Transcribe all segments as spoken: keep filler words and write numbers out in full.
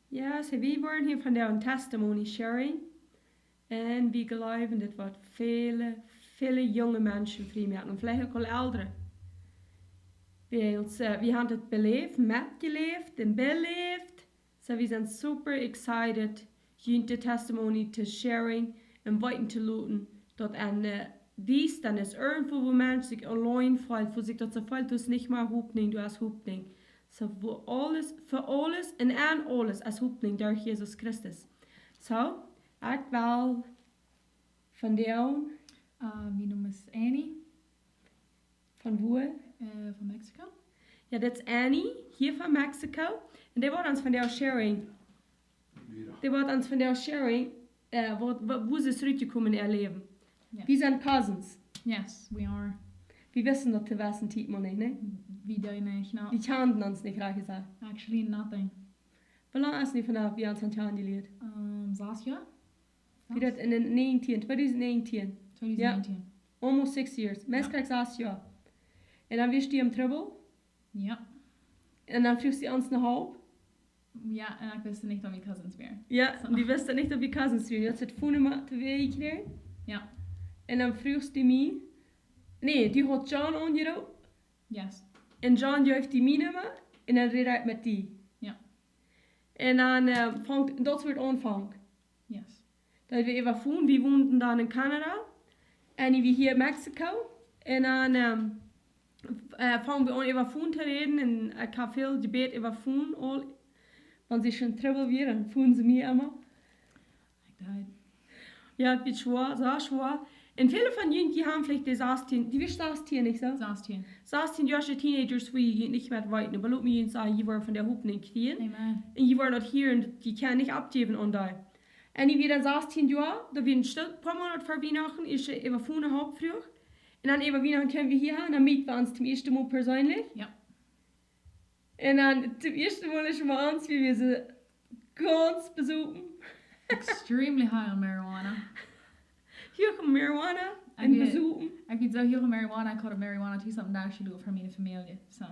Ja, so wie woaren hia vondoag een testimony sharing. Un wie jleewen, dit woat väle, väle junge Menschen frie moaken. Veleicht uk aul eldre. Wie, ons, äh, wie haben daut beläft, metjeläft un beläft. So, wie sent super excited, junt de testimony to sharing un weeten to loten, daut aun, äh, dies dan es irjentwoo, wua Mensch sikj auleen feelt, wua sikj daut soo feelt, du hast nich mea Hopninj, du hast Hopninj. So, wua aules, fa aules un aun aules es Hopninj derch Jesus Christus. So, ekj well vondoag. Äh, mien Nomen es Annie. Von wua? Äh, von Mexiko. Jo, daut es Annie, hia von Mexiko. Un dee woat ons vondoag sharing. Dee woat ons vondoag sharing, äh, waut, waut, woo see es rutjekomen en äa Läwen. Ja. Wie sent cousins. Yes, we are. Wie wisten daut to wesen Tiet mol nich, nä? Wie deeden nich, no. Wie kjanden ons nich, rajcht jesajcht. Actually, nothing. Woo lang es nu vondoag, wie ons haben kjanen jelieet? Ähm, sas Joa. Wie daut en de näajentieen, tweedusent näajentieen. Tweedusent näajentieen. Jo. Almost six years. Meist krakjt sas Joa. Un dan wia dee en Trubbel. Jo. Un dan fruach see ons no Help. Jo, un ekj wist nich, daut wie cousins wieren. Jo, so. Dee wist nich, daut wie cousins wieren. Dee haud de Phone Numma to wee jekjräajen. Jo. Un dan fruach see mie. Nä, dee haud John aunjeroopt. Yes. Un John jeef die mien Numma un dan räd ekj met die. Jo. Un dan, äh, funk, daut wia de Aunfank. Yes. Daut wie äwa Phone, wie wonden dan en Kanada. Un wie hia en Mexiko. Un dan, ähm, äh, fungen wie aun äwa Phone to räden. Un ekj hab väl jebät äwa Phone aul. Wan see en Trubbel wieren, dan phoneden see mie emma. Ekj deed. Jo, daut wia schwoa, sea schwoa. Un väle von junt, dee haben veleicht de sastieen, dee wia sastieen, nich soo? Sastieen. Sastieen Joa, Teenagers, wua jie nich mea weeten. Oba lot mie junt sajen, jie woaren vondoag Hopninj kjrieen. Amen. Un jie woaren daut hieren, jie kjennen nich oppjäwen aun dee. Un ekj wia dan sastieen Joa, daut wia een Stekj, poa Moonat ver Wienachten, es see äwa Phone Help fruach. Un dan äwa Wienachten kjeemen wie hia aun, dan meeten wie ons toom ieeschten Mol perseenlich. Jo. Un dan toom ieeschten Mol es see bie ons, wie wieren gaunz besopen. Extremely high on marijuana. Huach aun marijuana un besopen. Ekj wia soo huach aun marijuana, ekj haud marijuana tus oppem Desch jeloten fa miene Famielje, so.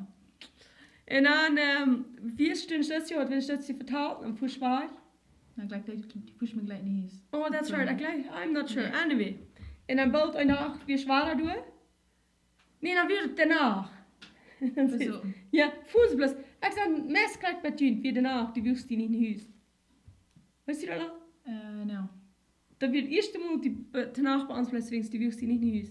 Un dan, ähm, wia Stekj, Stekj, haud wia Stekj vetalt, un fusch wajch. Na, jlikj, dee, dee fusch mie jlikj no Hus. Oh, that's right. Ekj jlikj, I'm not sure. Jo. Anyway. Un dan boolt een Dach wia schwoa doa. Nä, dan wia daut doano. Besopen. Jo, fuaz bloos. Ekj saj, meist krakjt bie junt, wia doano, dee wull nich no Hus. Weetst du daut noch? Äh, no. Daut wia daut ieeschte Mol, dee, äh, doano bie ons bloos, wäajens dee wull nich no Hus.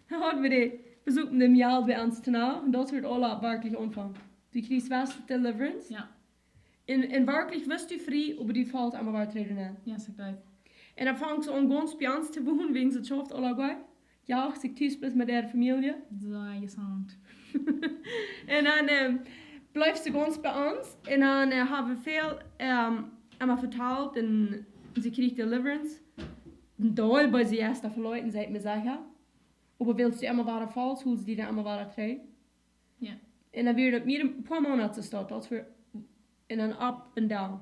Dan hauden wie dee Besopen, dee mie aul bie ons doano, un daut wia aul werkjlich Aunfank. Du kjrieechst waut deliverance. Jo. Un, un werkjlich wia dee frie, oba dee foll emma wada trigj nenn. Jo, soo jlikj. Un dan funk see aun gaunz bie ons to wonen, wäajens see schauft aul goot. Jo, ekj saj, tus bloos met äare Famielje. Soo, jesaunt. Un dan, ähm, bleef see gaunz bie ons. Un dan, äh, hab wie väl, ähm, emma vetalt un see kjrieech deliverance. Un doa bie see ieescht veloaren, saj ekj mie secha. Oba wiels dee emma wada foll, hold see dee dan emma wada trigj. Jo. Un dan wia daut mea een poa Moonat soo, daut wia, un dan up and down.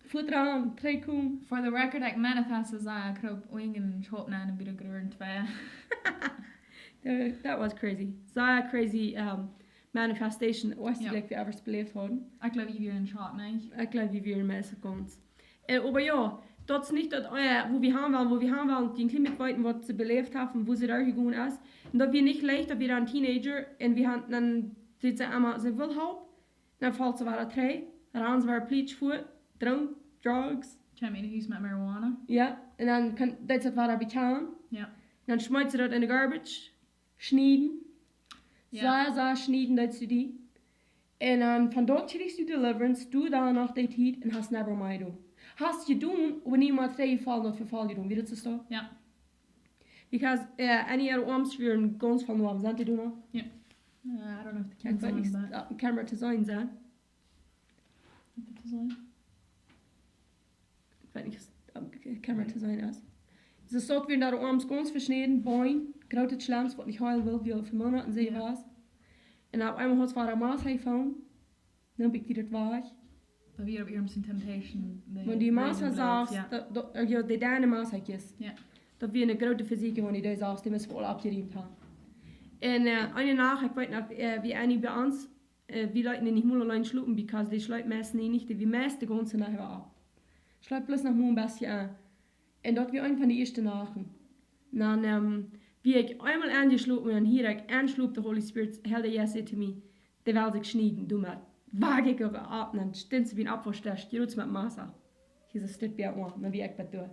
Fuaz rannen, trigjkomen. For the record, ekj manifested, saj ekj, kroop unjen Schaup nenn un wada jeworden twee. That, that was crazy. Sea crazy, um, manifestation, waut ekj jlikj wie ever beläft hauden. Ekj jleew, wie wieren en Schock, nä? Ekj jleew, wie wieren meist gaunz. Äh, oba jo, daut es nich daut, äh, wua wie han wellen, wua wie han wellen, dee een kjlien bät weeten, waut see beläft haft un wua see doa jegonen es. Un daut wia nich leicht, daut wia dan Teenager un wie han dan, see säd emma, see well Help. Dan foll see wada trigj, rand see wada plietsch fuat, drunk, drugs. Kjeem enne Hus met marijuana. Jo, un dan kaun, deed see daut wada bekjanen. Jo. Dan schmeet see daut enne garbage, schnieden. Jo. Sea, sea schnieden deed see dee. Un dan von doa kjrieechst du deliverance, du dan no dee Tiet un hast never mea jedonen. Hast jedonen, oba niemols trigj jefollen, daut Vefall jedonen. Wia daut soo? Jo. Because, äh, enne äare Oarms wieren gaunz voll Noawen, sent dee doa noch? Jo. Uh, I don't know if the camera's on, but ekj weet nich, auf de Kamera to seenen es. Ekj weet nich, auf de Kamera to seenen es. See sach, wia äare Oarms gaunz veschnäden, Been, groote Schlems, waut nich heelen wull, wia fa Moonaten sea wia. Jo. Un opp eemol haud see wada Mass jefongen. Dan bie ekj wada wajch. Daut wia opp äare Temptation, de Wan dee Mass raging drugs, sajcht, jo. Daut, daut, äh, jo, dee deine Mass jeit. Jo. Daut wia eene groote Vesieekjunk, wan dee dee sajcht, dee must woll aufjeriemt haben. Un, äh, eene Nacht, ekj weet noch, äh, wia Annie bie ons, Äh, wie leeten dän nich mol auleen schlopen, because dee schleep meist nie nich, dee wia meist de gaunze Nacht äwa opp. Schleep bloos noch mol een bät aun. Un daut wia eent von de ieeschte Nachten. Dan, ähm, wia ekj eemol enjeschlopen un dan hia ekj enschlop, de Holy Spirit, Heilja Jeist säd to mie, dee well sikj schnieden, du met. Wajch ekj opp, dan stunt see biem Oppwaschdesch, jrods met Massa. Hia es dit bie aun, dan wia ekj bie doa.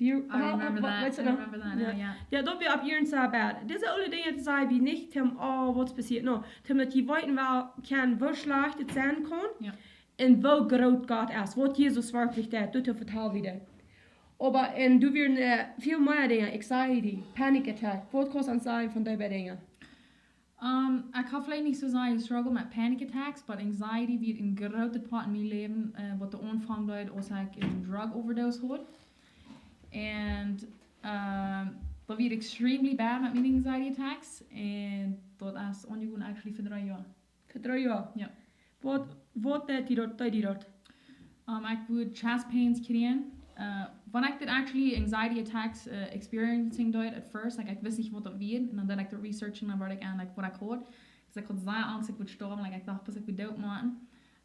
Do you, I remember that. I remember that now, yeah. Jo, daut wia opp ieren Sabbat. Dise aule Dinja, daut saj wie nich, Tim, oh, waut passieet? No, Tim, daut jie weeten wellen kjennen, woo schlajcht et sennen kaun. Jo. Un woo groot Gott es. Waut Jesus werkjlich deed, daut vetald wie daut. Oba, un doa wieren, äh, väl mea Dinja, anxiety, panic attack. Waut kaust du ons sajen von dee bie Dinja? Um, ekj haud veleicht nich soo sea struggle met panic attacks, but anxiety wia een grootet Poat en mien Läwen, äh, waut doa aunfunk deed, aus ekj een drug overdose haud. Un, ähm, daut wia extremely bad met miene anxiety attacks. Un daut es aunjegonen actually fa dree Joa. Fa dree Joa? Jo. Waut, waut deed die daut, deed die daut? Um, ekj wudd chest pains kjrieen. Uh, wan ekj dit actually anxiety attacks, uh, experiencing deed at first, like, ekj wist nich waut daut wia. Un dan deed ekj de research un dan wort ekj eejentlich waut ekj haud. Dus ekj haud sea Angst, ekj wudd stoawen, like, ekj docht, bat ekj wudd doot motten.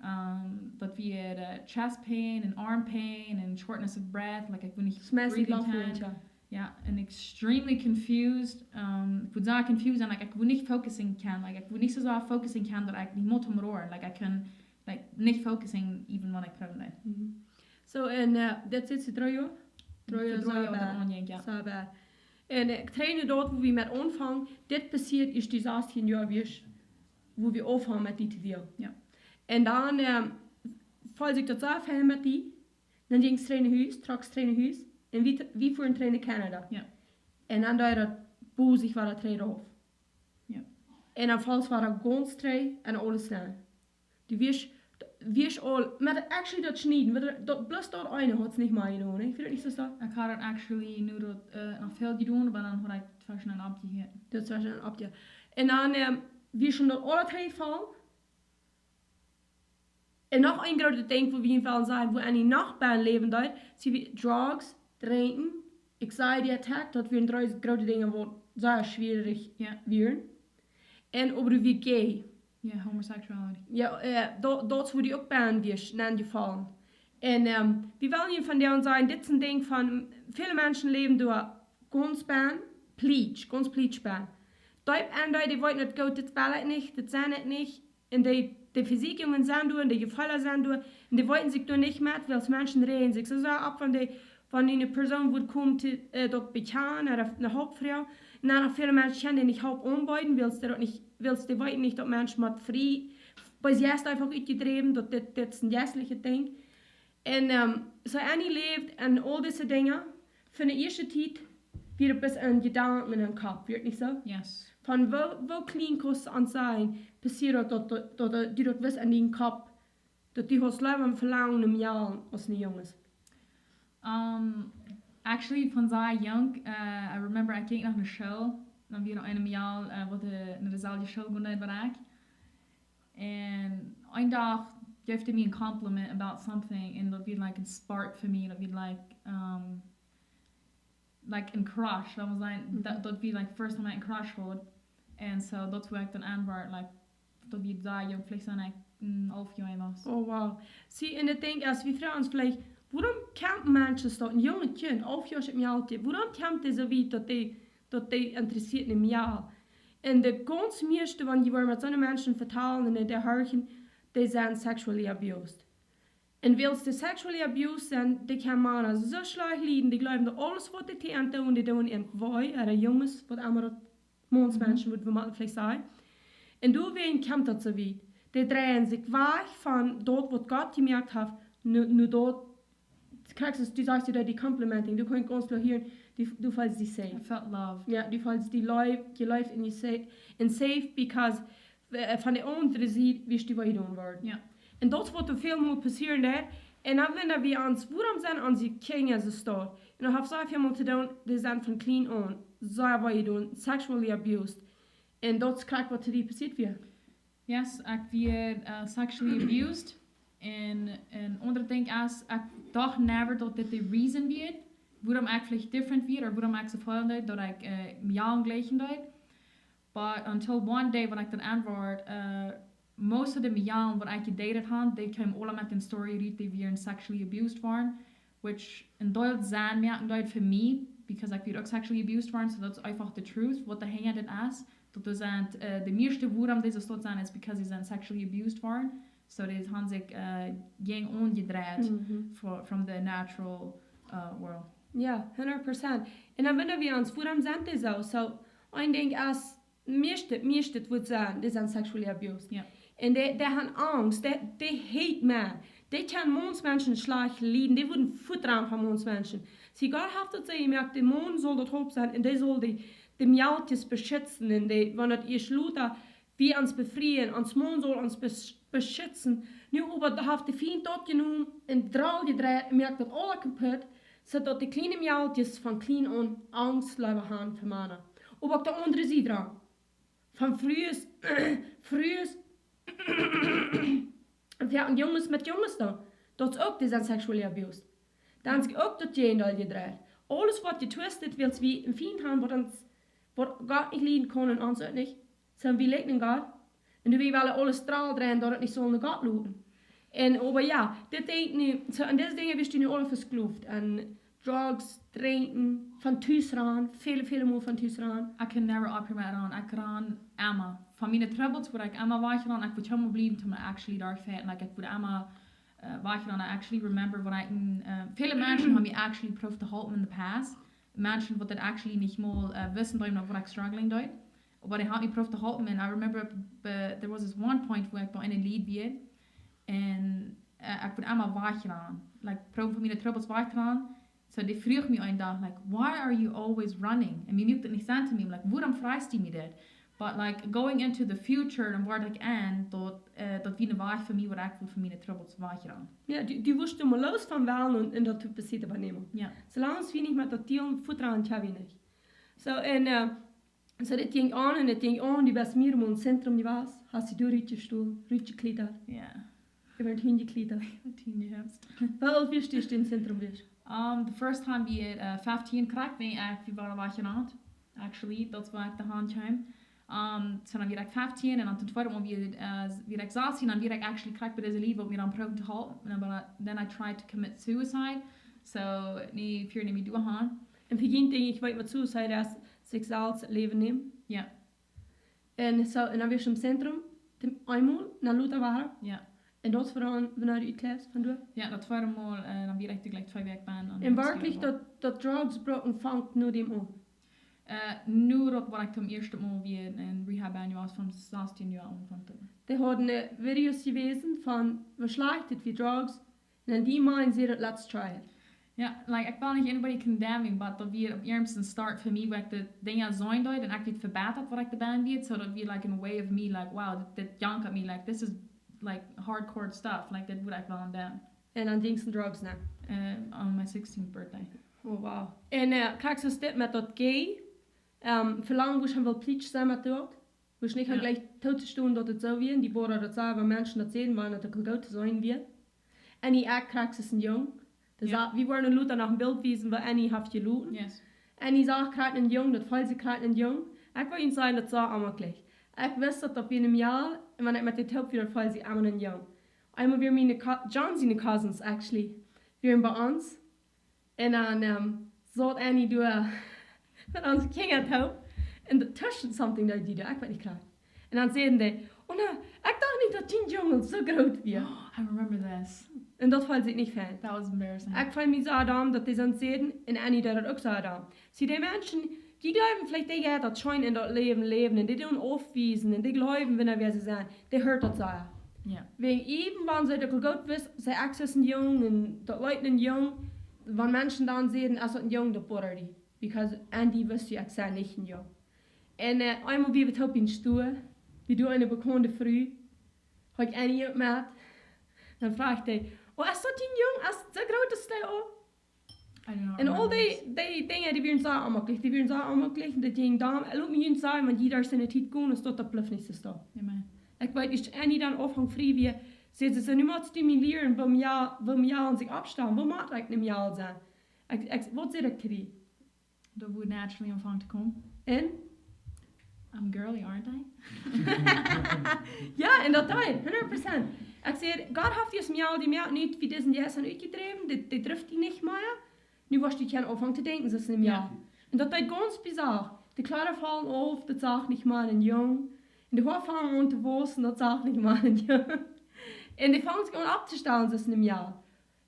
Um, daut wia, uh, chest pain un arm pain un shortness of breath, like, ekj wudd nich Smash breathing lachen, kjennen. Ja. Jo, un extremely confused. Um, ekj wudd sea confused un, like, ekj wudd nich focusing kjennen. Like, ekj wudd nich soo sea focusing kjennen daut ekj nich mea toom roaren. Like, ekj kunn, like, nich focusing even wan ekj proowen deed. Mhm. So, un, äh, daut es dree Joa? Dree Joa, Fa dree Joa Sabbat. daut aunjinkj, jo. Sabbat. Un, äh, ekj trainde doa, wua wie met aunfungen, dit passieed es dee sastieen Joa wia, wua wie aunfungen met dee to dealen. Jo. Un dan, ähm, foll sikj daut soo väl met dee, dan jinkj ekj trigj no Hus, trok trigj no Hus, un wie, wie fuaren trigj no Canada. Jo. Un dan deed daut, boo sikj wada trigj auf. Jo. Un dan foll ekj wada gaunz trigj un aules dan. Dee wia, wia aul, oba actually daut Schnieden, waut, daut bloos daut eene haud nich mea jedonen, ne? Ekj weet nich soo daut. Ekj haud daut actually nu daut, uh, noch väl jedonen, oba dan haud ekj tweschen oppjehieet. Daut wia dan opp, jo. Un dan, ähm, wia daut aul trigj jefaulen. Un noch een grootet Dinkj, wua wie en wellen sajen, wua Annie noch bie läwen deed, see wie drugs, drinkjen, anxiety attack, daut wieren dree groote Dinja, waut sea schwierich Jo. wieren. Un oba wie gay. Jo, homosexuality. Jo, äh, daut, daut es wua dee uk bie wia, nenn jefaulen. Un, ähm, wie wellen je von dee sajen, dit es een Dinkj von, väle Menschen läwen doa gaunz bie, pleatsch, gaunz pleatsch bie. Deep en dee, dee weeten daut goot, dit well ekj nich, dit sie ekj nich. Un dee, dee Vesäakjungen sent doa, un dee Jefeelen sent doa, un dee weeten sikj doa nich met, wiels Menschen räajen sikj soo sea opp, wan dee, wan eene Persoon woat komen to, äh, daut bekjanen, ooda eene Help froagen. Un dan noch väle Menschen kjennen dee nich Help aunbeeden, wiels dee daut nich, wiels dee weeten nich daut Menschen met frie, bie sikj eenfach utjedräwen, daut dit, dit es een jeistlichet Dinkj. Un, ähm, soo Annie läft un aul dise Dinja, fa de ieeschte Tiet wia et bloos een Jedanken en dän Kopp, wia et nich soo? Yes. Von woo, woo kjlien kaust du aun sennen, passieed daut, daut, daut, daut, dee daut wist en dän Kopp, daut dee haud leewa een Velangen no Mejalen aus no Junges? Um, actually, von sea junk, uh, I remember, ekj jinkj noch no School, dan wia doa een Mejal, uh, waut, uh, no deeselwje School jinkj aus ekj. Un een Dach jeef hee mie een compliment about something, un daut wia, like, een spark fa mie, daut wia, like, um, like, een crush, lot mie sajen, Mhm. daut, daut wia, like, first time ekj een crush haud. Un soo, daut wia ekj dan aunwort, like, daut wia sea junk, veleicht sie ekj, mm, alf Joa wia. Oh, wow. See, un ekj denkj, aus wie froagen ons veleicht, wuarom kjemt een Mensch daut, een junget Kjint, alf Joa es et mie aul, wuarom kjemt dee soo wiet, daut dee, daut dee interessieet en Mejal? Un de gaunz mieeschte, wan jie woaren met soone Menschen vetalen un dee horchen, dee sent sexually abused. Un wiels dee sexually abused sent, dee kjennen Mana soo schlajcht lieden, dee jleewen daut aules waut dee to an doonen, dee doonen an wee, ooda Junges, waut emma daut Mauns Menschen, waut wie mau veleicht sajen. Un doawäajen kjemt daut soo wiet. Dee dreien sikj wajch von daut waut Gott jemoakt haft, no, no daut, krakjt soo aus du sajchst, du, dee complimenting, du kaust gaunz kloa hieren, du, du feelst die safe. I felt love. Jo, du feelst die Leew, du feelst die safe, un safe because, äh, von de aundre Sied wist du woo jedonen worden. Jo. Un daut es waut väl mol passieren deit. Un dan wundren wie ons, wuarom sent onse Kjinja soo stoakj? Un daut haft sea väl mol to doonen, dee sent von kjlien aun sea woo jedonen, sexually abused. Un daut es krakjt waut to die passieet wia. Yes, ekj wia, uh, sexually abused. Un een aundret Dinkj es, ekj docht never daut dit de reason wia, wuarom ekj veleicht different wia, ooda wuarom ekj soo feelen deed, daut ekj, uh, Mejalen jlikjen deed. But until one day, wan ekj daut aunwort, uh, most of the Mejalen waut ekj jedatet haud, dee kjeemen aula met dän story rut, dee wieren sexually abused worden, which een Deel Senn moaken deed fa mie, because ekj wia uk sexually abused worden, so that's einfach the truth, waut doa hinja dit es. Daut doa sent, äh, de mieeschte wuarom dee soo sent, is because see sent sexually abused worden. So dee han sikj, äh, jäajen aunjedreit fro-, from the natural, äh, world. Jo, hundat Prozent. Un dan wundren wie ons, wuarom sent dee soo? So, een Dinkj es, mieeschte, mieeschte wudd sennen, dee sent sexually abused. Jo. Un dee, dee han Angst, dee, dee hate men. Dee kjennen Maunsmenschen schlajcht lieden, dee wudden fuaz rannen von Maunsmenschen. See, Gott haft daut soo jemoakt, de Maun saul daut Haupt sennen un dee saul dee, de Mejalkjes beschitzen un dee, wan daut ieescht lota wie ons befrieen, ons Maun saul ons bes-, beschitzen. Nu oba haft de Fient daut jenomen un drol jedreit un moakt daut aula kaput, soo daut de kjliene Mejalkjes von kjlien aun Angst leewa han fa Mana. Oba uk de aundre Sied doaraun. Von Frues, Frues, wie han Junges met Junges dan. Daut es uk, dee sent sexually abused. Dan es uk daut Jäajendeel jedreit. Aules woat jetwistet, wiels wie een Fient han, waut ons, waut Gott nich lieden kaun un ons uk nich. Soo, wie lieden Gott. Un wie wellen aules drol dreien, daut et nich saul no Gott loten. Un, oba jo, dit denkj nu, soo, aun dise Dinja wia ekj nu aula vesklooft. Aun Drugs, Drinkjen, von Tus rannen, väle, väle Mol von Tus rannen. I can never operate around. Ekj ran emma. Von miene Troubles wort ekj emma wajch rannen. Ekj wort hielemaol bliewen, toom actually doa fighten. Like, ekj wort emma, äh, wajch rannen. I actually remember when I, äh, väle Menschen han mie actually proowt to halpen in the past. Menschen waut daut actually nich mol, äh, wisten, daut ekj, waut ekj struggling deed. Oba dee han mie proowt to halpen. And I remember, be-, there was this one point where ekj bie een Leet wia. Un, äh, ekj wort emma wajch rannen. Like, proowt von miene Troubles wajch rannen. So, dee fruach mie een Dach, like, "Why are you always running?" Un mie muak daut nich Senn to mie, like, "Wuarom fruachst du mie dit?" But, like, going into the future, dan wort ekj enn, daut, äh, daut wia een Wajch fa mie, waut ekj wull von miene Troubles wajch rannen. Jo, du, du wurscht emma loos von wellen un, un daut passieet bie niemonden. Jo. Soo lang aus wie nich met daut dealen, fuaz rannen, jo, wie nich. Soo, un, äh, soo, dit jinkj aun un dit jinkj aun, du best mea mol em Zentrum jewast, hast die doa rutjestolen, rutjekjlietat. Jo. Äwa dän Hund jekjlietat. Dän Hund jehupst. Woo oolt wieescht du, aus du em Zentrum wieescht? Um, the first time wia, äh, feftieen, krakjt, wan ekj, wie wieren wajch rannen. Actually, daut wia ekj de Haunt kjeem. Um, so dan wia ekj feftieen un dan daut tweede Mol wia, äh, wia ekj sastieen, dan wia ekj actually krakjt bie dise Leet, waut mie dan proowden to halpen. Un dan, then I tried to commit suicide. So, nä, fia nich mea doa han. Un fa jie, dee nich weeten, waut suicide es, sikj selfst daut Läwen nämen. Jo. Un soo, un dan wia ekj em Zentrum, dan eemol, dan lota wada. Jo. Un daut wia dan, wan du utkjemst von doa? Jo, daut wia eemol, äh, dan wia ekj jlikj twee Wäakj bie. Un werkjlich, daut, daut Drugs brucken fangt no däm aun. Äh, no daut, wan ekj toom ieeschten Mol wia enn Rehab, un wia von sastieen Joa aun. Dee hauden, äh, Videos jewast von, woo schlajcht et wia Drugs, un dan dee meent see daut, "Let's try it." Jo, like, ekj well nich anybody condemning, but daut wia opp eascht een Start fa mie, wua ekj de Dinja seenen deed un ekj wia vebätat, waut ekj doabie wia, so daut wia, like, a way of me, like, wow, dit, dit jankat mie, like, this is, like, hardcore stuff, like, dit wudd ekj well doonen. Un dan jinkjst no Drugs, nä? Äh, on my sixteenth birthday. Oh, wow. Un, äh, krakjt soo es dit met daut gay, ähm, velangen, woo ekj well please sennen met daut. Woo ekj nich Jo. jlikj too to stonen, daut et soo wia, un dee wudden daut sajen, wan Menschen daut säden, wan et uk goot to sennen wia. Un ekj krakjt soo aus een Jung. Dee Jo. sach, wie wieren lota no een Bilt wiesen, wua Annie haft jeloten. Yes. Un ekj sach krakjt een Jung, daut feeld sikj krakjt een Jung. Ekj well junt sajen, daut sach emma jlikj. Ekj wist daut, daut wia een Mejal, un wan ekj met dee toop wia, daut feeld sikj emma een Jung. Eemol wia miene Co-, John siene Cousins, actually, wieren bie ons. Un dan, ähm, saut Annie doa met onse Kjinja toop. Un doa tweschen something deed dee doa, ekj weet nich krakjt. Un dan säden dee, "Oh nä, ekj docht nich, daut dien Jung soo groot wia." I remember this. Un daut feeld sikj nich fein. That was embarrassing. Ekj feeld mie soo domm, daut dee soo säden, un Annie deed daut uk soo domm. See, dee Menschen, dee jleewen veleicht, dee jeit daut scheen enn daut Läwen läwen, un dee doonen aufwiesen, un dee jleewen, wan see sent, dee hurt daut soo. Jo. Wäajen even wan see daut goot wist, see access een Jung, un daut leet een Jung, wan Menschen dan säden, es daut een Jung, daut bothert dee. Because, un dee wist, ekj sie nich een Jung. Un, äh, eemol wia wie toop em Store, wia doa eene bekaunde Fru, haud ekj Annie uk met. Dan fruach dee, "Oh, es daut dien Jung? Es daut soo groot aus dee aul?" I don't know. Un aul dee, dee Dinja, dee wieren soo onjemakjlich, dee wieren soo onjemakjlich, un daut jinkj dan, lot mie junt sajen, wan jie doa sent, de Tiet gonen, es daut, daut blift nich soo stonen. Amen. Ekj weet nich, Annie dan aunfangs frie wia, säd see, "Nu motst du mie lieren, woo Mejal, woo Mejal sikj oppstalen, woo mott ekj een Mejal sennen?" Ekj, ekj, waut säd ekj to dee? Daut wudd naturally aunfangen to komen. Un? I'm girly, aren't I? Jo, en daut deed, hundat Prozent. Ekj säd, Gott haft die aus Mejal, dee mea nich, wie disen Jeist han utjedräwen, dee, dee drift die nich mea. Nu woascht du kjennen aunfangen to denkjen, soo aus een Mejal. Jo. En daut deed gaunz bisaur. De Kjleeda faulen auf, daut sach nich mea een Jung. En de Hoa fangen aun to wausen, daut sach nich mea een Jung. En dee fangen sikj aun opptostalen, soo aus een Mejal.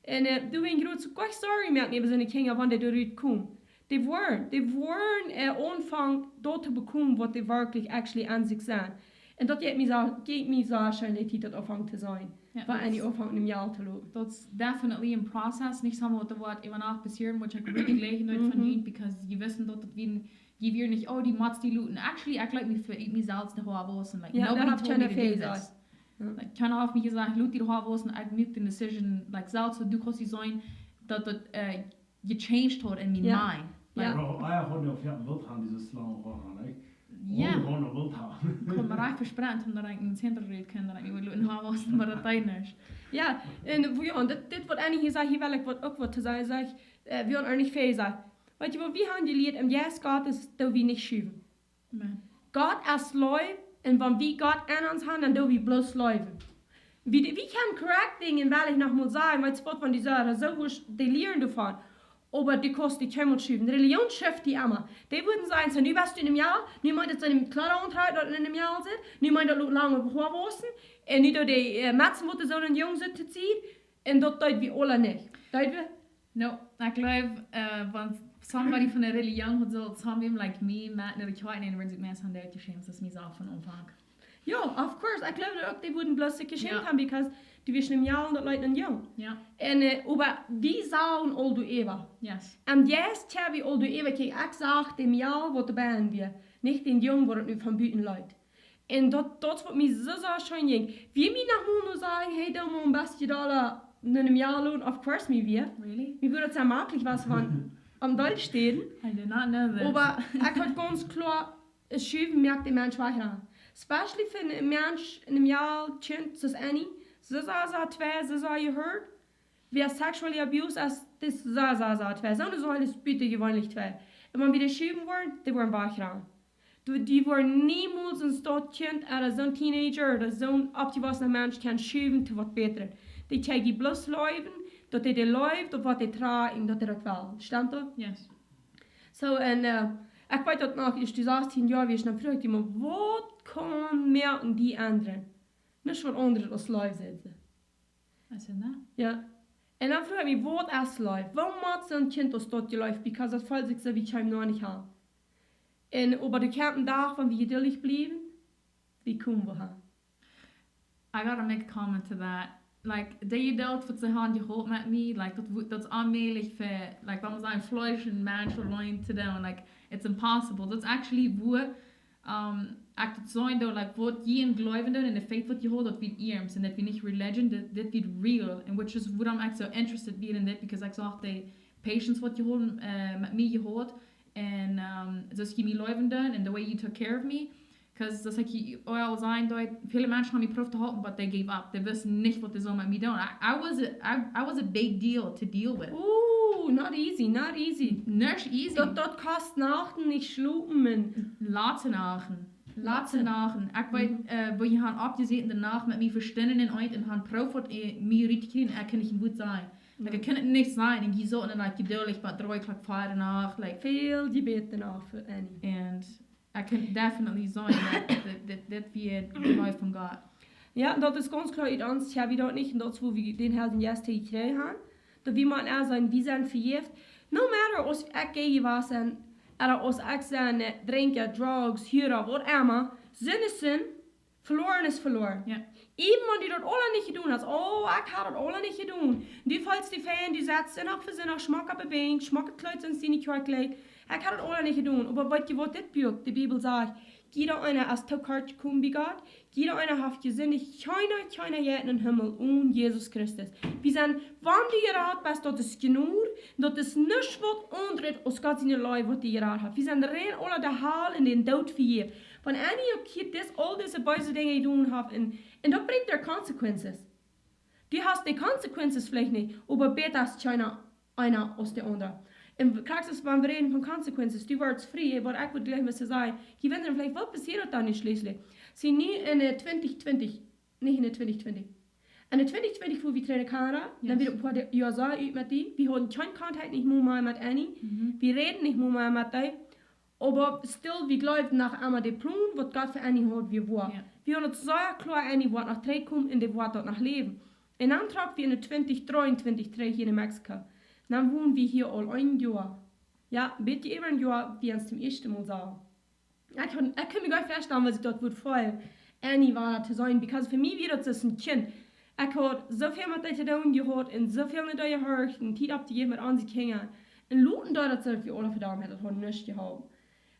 En äh, doa wia een groot, soo, goot, sorry, moaken äwa soone Kjinja, wan dee doa rutkomen. Dee woaren, dee woaren äh, aunfangen, daut to bekomen, waut dee werkjlich actually aun sikj sent. En daut jeit mie soo, jeit mie soo scheen, daut dee daut aunfangen to seenen. Jo, Wan daut dee is, aunfangen, een Mejal to loten. daut is definitely een process. Nich soo waut, waut äwa Nacht passieet, waut ekj really jleich nich von Mhm. junt, because jie wisten daut, daut wie, jie wieren nich, oh, dee motst die loten. Actually, ekj leet mie fa, mie selfst de Hoa wausen. Like, Jo, daut nobody haft told me kjeena to do jesajcht. this. Like, kjeena haft mie jesajcht, lot die Hoa wausen, ekj moak de decision, like, selfst, soo du kaust die seenen, daut daut äh, gechanged haud en mien Jo. Mind. Like, Jo. Bro, ea haud noch veertien Wilt haben, dise lange Hoa, ne? Jo. Hundat Wilt haben. Ekj haud mie rajcht vesproaken, om doa een Center to kjennen, daut ekj mie wull een Hoa wausen, oba daut deed nich. Jo, en äh, jo, en dit, dit waut Annie hia sajcht, hia well ekj waut, uk waut to sajen, sajcht, äh, wie haben uk nich väl jesajcht. Weetst du waut, wie haben jelieet, em Jeist Gottes, daut wie nich schuwen. Amen. Gott es Leew, en wan wie Gott en ons haben, dan doo wie bloos leewen. Wie, wie kjennen correct Dinja, well ekj noch mol sajen, weetst du waut, wan dee sajen, soo wurscht dee lieren doavon. Oba dee kaust die kjeenmol schuwen. Religion schuft die emma. Dee wudden sajen, soo, nu best du een Mejal, nu mott daut soone Kjleeda auntrakjen, daut een Mejal sitt, nu mott daut lange Hoa wausen, en nu daut dee äh, Metzen, waut soo een Jung sitt, to seenen, en daut deed wie aula nich. Deed wie? No, ekj jleew, äh, wan somebody von de Religion haud soo, somebody like me, met ne Kjoakj, en wudd sikj meist aun de Kjoakj schämen, daut es mie soo von Aunfank. Jo, of course. Ekj jleew uk, dee wudden bloos sikj jeschämt Jo. haben, because dee wisten, een Mejal, daut leet een Jung. Jo, En äh, oba wie sagen aul doa äwa. yes. Em Jeist haben wie aul doa äwa, kjikj, ekj sach dän Mejal, waut doa bie wia. Nich dän Jung, waut daut nu von buten leet. En daut, daut waut mie soo, soo scheen jinkj. Wie mie noch mol nu sajen, hey, doo mol een bät dolla no een Mejal loten, of course mie wia. Really? Mie wudd daut soo maklich waut von aum Deich stalen. I did not know this. Oba ekj haud gaunz kloa, schuwen moakt dän Mensch wajchgonen. Especially fa een Mensch, een Mejal, Kjint, soo aus Annie, soo, soo, soo, twee, soo, soo, jie hieed. Wäa sexually abused es, daut es soo, soo, soo, twee. Soone Seel es butajeweenlich twee. En wan wie dee schuwen woaren, dee woaren wajchgonen. Dee, dee woaren niemols een Stautkjint, ooda soon Teenager, ooda soon oppjewossena Mensch kaun schuwen to waut Bätret. Dee kjricht bloos leewen, daut dee dee leeft, daut waut dee traa, en daut dee daut well. Stemt daut? Yes. Soo, en äh, ekj weet daut noch, aus du sastien Joa wieescht, dan fruach ekj die mau, waut kaun mea aun die endren? Nuscht waut aundret aus Leew, säd see. I said that. Jo. En dan fruach ekj mie, waut es Leew? Wuarom mott soon Kjint aus daut jeleeft? Because daut feelt sikj soo, wie kjeem noch nich aun. En oba doa kjemt een Dach, wan wie jeduldich bliewen, wie komen wie aun. I gotta make a comment to that. Like, dee Jeduld waut see haben jehaut met mie, like, daut, wo- daut es onmäajlich fa, like, wan wie sajen, Fleesch en Mensch auleen to doonen, like, it's impossible. Daut es actually woo, um, ekj daut soo doo, like, waut jie en jleewen doonen, en de faith waut jie haben, daut wie ierms, en daut wie nich religion, daut, daut wie real, en which is wuarom ekj soo interested wia en dit, because ekj sach de patience waut jie haben äh, met mie jehaut, en um, soo aus jie mie leewen doonen, en the way you took care of me, because daut ekj aul sajen deed, väle Menschen haben mie proowt to halpen, but they gave up. Dee wisten nich waut dee sullen met mie doonen. I, I was a, I, I was a big deal to deal with. Ooh, not easy, not easy. Nuscht easy. Daut, daut kost Nachten nich schlopen, Maun. Latste Nachten. Latste Nachten. Ekj weet, äh, woo jie haben oppjesäten de Nacht met mie vestonen en eent en haben proowt äh, mie rut to kjrieen, ekj kunn nich een Wuat sajen. Like, ekj kunn et nich sajen. En jie sauten dan, like, jeduldich bat dree Klock, vea de Nacht, like, Väl Jebäd doano fa Annie. And I can definitely see that, that, that, that we are the life from God. Jo, daut es gaunz kloa, ut ons, jo, wie daut nich, en daut es woo wie dän Heiljen Jeist jekjräajen haben. Daut wie mau sajen, wie sent vejäft. No matter aus ekj gay wia, ooda aus ekj sie, äh, Drinkja, Drugs, Hura, whatever. Sind es sind, veloaren es veloaren. Jo. Even wan du daut aula nich jedonen hast, oh, ekj hab daut aula nich jedonen. Du feelst die fein, du setst Sindach fa Sindach, schmock opp de Benkj, schmock jekjleet, soo aus du en de Kjoakj jleist. Ekj hab daut aula nich jedonen. Oba weetst du waut dit Buak, de Bibel sajcht? Jieda eena es to kort jekomen bie Gott. Jieda eena haft jesindicht. Kjeena, kjeena jeit en dän Himmel one Jesus Christus. Wie sent, wan du jerat best, daut es jenuach. Daut es nuscht waut aundret aus Gott siene Leew waut die jerat haft. Wie sent rein aula de Hal en dän Doot vejäft. Wan eena uk hia dis, aul dise beese Dinja jedonen haft, en, en daut brinjt doa consequences. Du hast de consequences veleicht nich, oba bäta es kjeena, eena aus de aundra. En Praxis, wan wie räden von consequences, du woascht frie, waut ekj wudd jlikj mol sajen, jie wundren veleicht, waut passieet dan nu schlieslich? See, nu en de twintich twintich, nich en de twintich twintich. En de twintich twintich, wua wie trigj no Kanada, dan wia daut een poa Joa soo ut met dee. Wie hauden kjeen Kontakt, nich mol mea met Annie. Wie räden nich mol mea met dee. Oba still, wie jleewden noch emma dän Plon, waut Gott fa Annie haud, wia woa. Wie hauden daut soo kloa, Annie woat noch trigjkomen un dee woat daut noch läwen. Un dan trocken wie en de twintich dreeuntwintich trigj hia no Mexiko. Dan wonden wie hia aul een Joa. Jo, een bät äwa een Joa, wua wie ons toom ieeschten Mol sagen. Ekj kunn, ekj kunn mie goanich väastalen, waut ekj daut wudd feelen, Annie wada to seenen, because fa mie wia daut aus een Kjint. Ekj haud soo väl met dee to doonen jehaut un soo väl no dee jehorcht un Tiet oppjejäft met onse Kjinja. Un loten doa daut soo, wie aule vedoamt, daut haud nuscht jeholpen.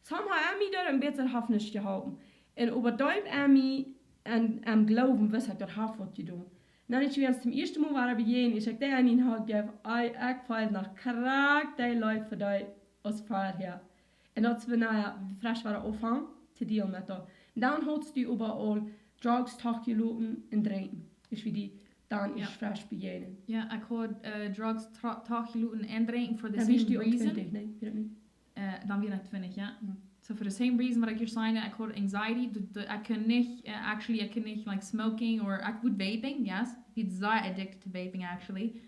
Somehow, Annie deed een bät, haft nuscht jeholpen. Un oba deep en mie un em Gloowen wist ekj, daut haft waut jedonen. Dan es wie ons toom ieeschten Mol wada bejäajent, es ekj dee Annie een hug jeef, ekj feeld noch krakjt dee Leew fa dee aus verhäa. Un daut es wan wie fresch wada aunfangen to dealen met daut. Un dan haudst du äwaaul Drugs, Trakj loten un Drinkjen. Es wie dee dan es fresch bejäajent. Jo, ekj haud Drugs, Trakj loten un Drinkjen for the same reason. Twintich, nä? Wia daut nich? Dan wia ekj twintich, jo. So for the same reason waut ekj hia säd, ekj haud anxiety, ekj kunn nich, actually, ekj kunn nich, like, smoking or ekj wudd vaping, yes, ekj wia sea addicted to vaping, actually.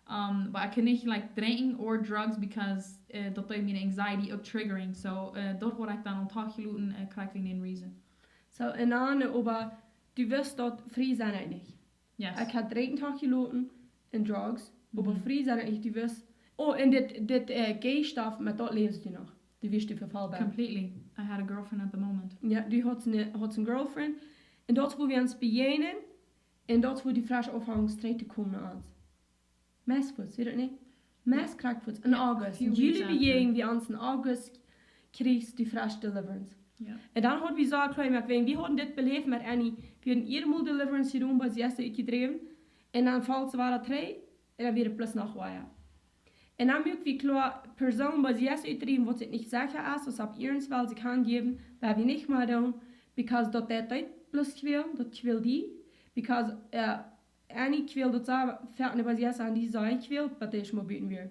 But ekj kunn nich, like, drinkjen or drugs because daut deed miene anxiety uk triggering. So daut haud ekj dan aul Trakj loten, krakjt wegen dän reason. So, un dan, oba du wist daut frie sie ekj nich. Ekj haud Drinkjen Trakj loten un Drugs, oba frie sie ekj nich, du wist. Oh, un dit, dit Gay stuff, met daut läwst du noch. Du wieescht die vefoljen. Completely. I had a girlfriend at the moment. Jo, du haudst ne, haudst ne Girlfriend. Un daut es wua wie ons bejäajnen. Un daut es wua du fresch aunfangst trigj to komen no ons. Meist fuaz, wia daut nich? Meist krakjt fuaz. En August. En Juli bejäajnen wie ons, en August kjrieech ekj dee fresh deliverance. Un dan haud wie soo kloa jemoakt, wan wie hauden dit beläft met Annie, wie hauden ea mol deliverance jedonen, bie see es utjedräwen. Un dan foll see wada trigj, un dan wia daut bloos noch woa. Un dan muak wie kloa, Persoon bie see es utdräwen, waut sikj nich secha es, aus opp iernst well sikj hanjäwen, woa wie nich mea doonen, because daut deit dee bloos kwälen, daut kwält die, because Annie kwält daut soo, foaken bie see es, un dee säd, ekj kwäl, bat dee es mol buten wia.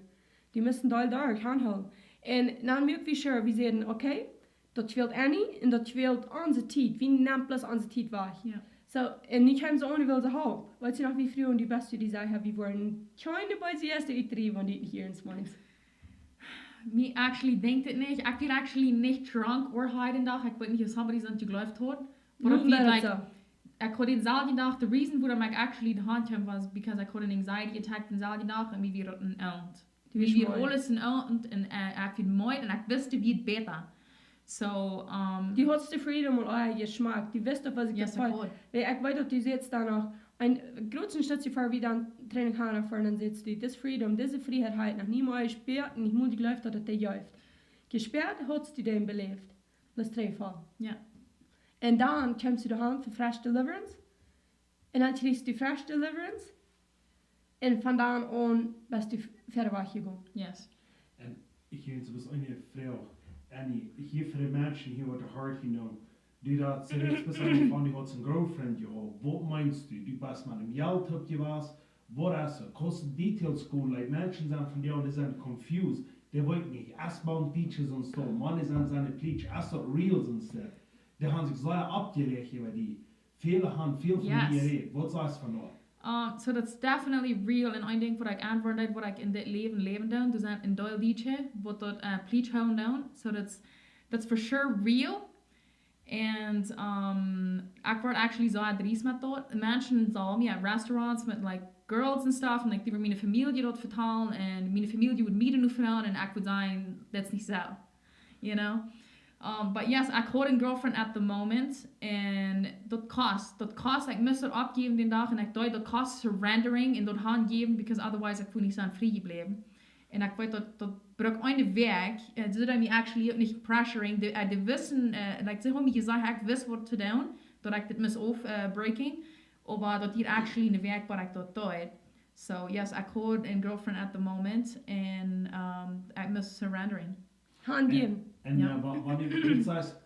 Dee musten doll doa hanhoolen. Un dan muak wie sure, wie säden, okay, daut kwält Annie un daut kwält onse Tiet. Wie nämen bloos onse Tiet wajch. So, un nu kjeemen see aun, wellen see Help. Weetst du noch, wie frie un du best, du dee säd, wie woaren kjeene bie see es utdräwen, wan du nich iernst meenst. Mie actually denkjt et nich. Ekj wia actually nich drunk or high dän Dach. Ekj weet nich, aus somebody soont jejleeft haud. But Waut ekj wia, wia like, daut? Ekj haud dän selwjen Dach, the reason wuarom ekj actually de Haunt kjeem, was because ekj haud an anxiety attack dän selwjen Dach un mie wia daut een Elend. Du Mie wieescht wia moad. Aules een Elend un ekj wia moad un ekj wist, wia bäta. So, um, Du haudst de freedom aul ea jeschmakt. Du wist, waut ekj yes, doa I feel. could. Wiels ekj weet, daut du sitst doa noch een groot Stekj ver wie dan trigj no Kanada foaren, dan sitst du, this freedom, dise Frieheit haud ekj noch nie mea jespeat un ekj mott jleewen, daut et dee jeft. Jespeat haudst du dän beläft. Daut es trigj foll. Jo. Un dan kjemst du doa han fa fresh deliverance. Un dan kjrichst du fresh deliverance. Un von dan aun best du verwoat jegonen. Yes. Un ekj hia soo waut eene Froag. Annie, hia fa de Menschen hia waut de Haunt jenomen. Du daut soo rajcht best aun von, du haudst eene girlfriend jehaut. Waut meenst du? Du best met een Jelt opp jewast? Waut es et? Kaust du details gonen? Like, Menschen sent von die, dee sent confused. Dee weeten nich, es Baunt Beaches un so. Mannen sent, sent Pleetsch. Es daut real un so? Dee haben sikj sea oppjerajcht äwa die. Väle haben väl von Yes. die jerät. Waut sajchst du von daut? Um, so that's definitely real. Un een Dinkj waut ekj auntwuaden deed, waut ekj en dit Läwen läwen doo, doa sent een Deel Lied, waut daut, uh, Pleetsch hoolen doonen. So that's, that's for sure real. Un, um, ekj word actually soo dreist met daut. Menschen sajen mie at restaurants met, like, girls and stuff, un, like, dee wudden miene Famielje daut vetalen, un miene Famielje wudd mie doa no froagen, un ekj wudd sajen, that's nich soo. You know? Um, but yes, ekj haud eene girlfriend at the moment, un daut kost, daut kost, ekj must daut oppjäwen dän Dach, un ekj deed, daut kost surrendering, un daut hanjäwen, because otherwise ekj wudd nich sennen frie jebläwen. Un ekj weet daut, daut brukt eene Wäakj, uh, see sent mie actually uk nich pressuring, dee, uh, dee wisten, uh, like, see haben mie jesajcht, ekj wist waut to doonen, daut ekj dit must off, uh, breaking, oba daut deed actually eene Wäakj waut ekj daut deed. So yes, ekj haud eene girlfriend at the moment, un, um, ekj must surrendering. Hanjäwen. Un, Ja. uh, wa-, wan du dit sajchst,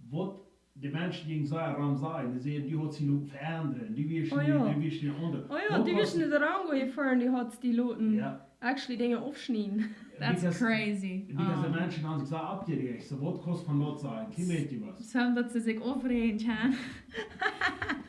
waut de Menschen jinjen sajen, rom sajen, dee säden, du haudst die loten veendren, du wieescht Oh, nu, jo. du wieescht nu aundasch. Oh jo, du wieescht nu de Rango jefoaren, du haudst die loten. Jo. actually Dinja aufschnieden. That's Because- crazy. Because de Um, Menschen haben sich aufgeregt. So, wat kostet von dort sein? Kein Mädchen was. So, daut see sikj aufräajen kjennen.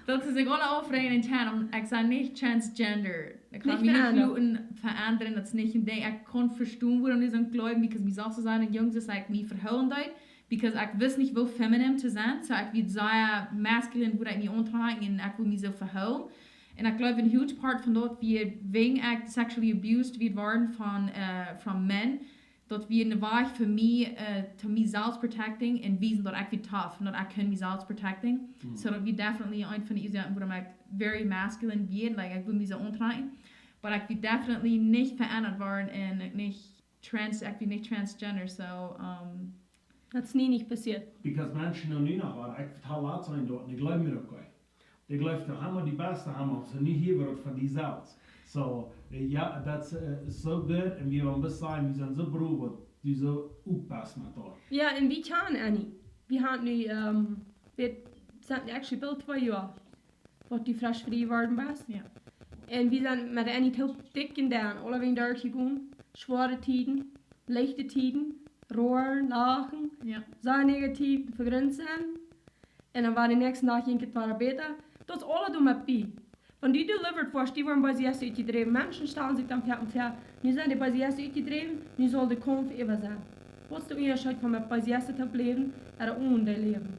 Daut see sikj aule aufräajen kjennen. Ekj sie nich transgender. Ekj kaun Nich mie nich veendren. loten veendren. Daut es nich een Dinkj. Ekj kaun vestonen, wuarom dee soo jleewen, because mie selfst to sennen, een Jung, es ekj mie vehoolen deed. Because ekj wist nich, woo feminine to sennen. So, ekj wia sea masculine, woo ekj mie auntrakjen un ekj wull mie soo vehoolen. Un ekj jleew, een huge part von daut wia, wan ekj sexually abused wia worden von, uh, from men. Daut wia een Wajch fa mie, uh, to mie selfst protecting un wiesen daut ekj wia tough un daut ekj kunn mie selfst protecting. So daut wia definitely een von de Uasoaken, wuarom ekj very masculine wia, like, ekj wull mie soo auntrakjen. But ekj wia definitely nich veendren worden un ekj nich trans, ekj wia nich transgender, so, um, Daut es nie nich passieet. Because Menschen noch nie noch waren. Ekj vetal laut sennen dort. Un ekj jleew mie uk. Ekj jleew, dee haben de beste haben, so nich hia, waut von dee selfst. So, eh, jo, daut es eh, so good. Un wie wellen bloos sajen, wie sent soo brow, waut du soo oppasst met dort. Jo, un wie kjanen Annie. Wie haben nu, um, wie sent nu actually boolt twee Joa, waut du fresch frie worden best. Jo. Un wie sent met Annie toop dikj un denn, aule Wäaj derchjegonen. Schwoare Tieden, leichte Tieden, roaren, lachen, Jo. sea negativ, vegrunt sennen. Un dan wia de näakjste Dach jinkj et wada bäta. Daut es aule doa met bie. Wan du delivered woascht, dee woaren bie sikj utjedräwen. Menschen stalen sikj dan ver un ver. Nu sent dee bie sikj utjedräwen, nu saul de Kaumf äwa sennen. Waut es de Unjascheet von met bie sikj to läwen, ooda onen to läwen?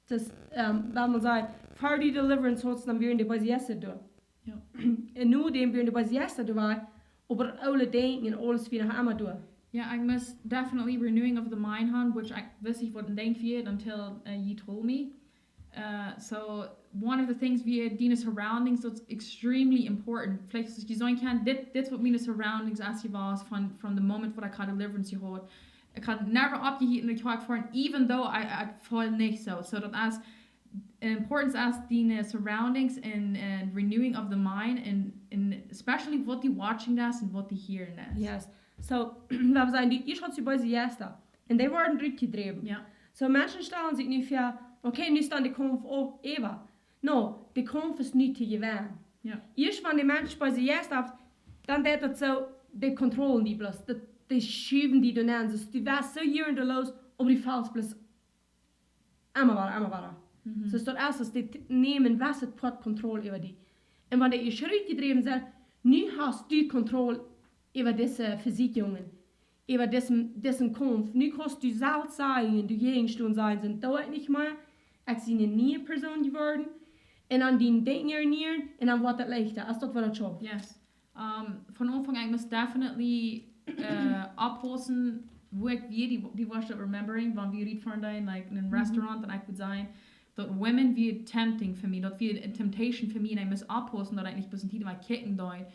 Daut es, um, wan maun sajcht, ver dee deliverance haud, dan wieren dee bie sikj doa. Jo. Un nu dän wieren dee bie sikj doa, oba aule Dinja un aules wia noch emma doa. Jo, ekj must definitely renewing of the mind haben, which I, wist ekj waut een Dinkj wia until, uh, you told me. Uh, so, one of the things wia, diene surroundings, that's extremely important. Veleicht, aus jie seenen kjennen, dit, dit waut miene surroundings es jewast von, from the moment waut ekj haud deliverance jehaut. Ekj haud never oppjehieet un ekj haud foaren, even though I, ekj feeld nich soo. So, daut es importance es diene surroundings and, and renewing of the mind and, and especially waut du watching best un waut du hearing best. Yes. So, wan wie sajen, dee, ieescht haud see beese Jeista. Un dee worden rutjedräwen. Jo. So, Menschen stalen sikj nu ver, okay, nu steit de Kaumf äwa. No, de Kaumf es nu to jewennen. Jo. Ieescht wan de Mensch beese Jeista haft, dan deit daut soo, dee kontrollen die bloos. Daut, dee schuwen die doa nenn. Soo, du woascht soo hia un doa loos, oba du fellst bloos emma wada, emma wada. Mhm. Soo, daut es, aus dee t-, nämen, waut et haft Kontroll äwa die. Un wan dee ieescht rutjedräwen sent, nu hast du Kontroll äwa dise Vesieekjungen, äwa disen, disen Kaumf. Nu kaust du selfst sajen, du Jäajenstoot sajen, sent doa nich mea. Ekj sie eene niee Persoon jeworden. Un dan dien Denkjen ernieen, un dan woat et leichta, aus daut woat schaft. Yes. Um, von Aunfank, ekj must definitely, uh, oppaussen, woo ekj wia, dee, dee woascht daut remembering, wan wie rutfoaren deeden, like, en een Mhm. restaurant, un ekj wudd sajen, daut women wia tempting fa mie, daut wia eene temptation fa mie, un ekj must oppaussen, daut ekj nich bloos een Tiet mea kjikjen deed.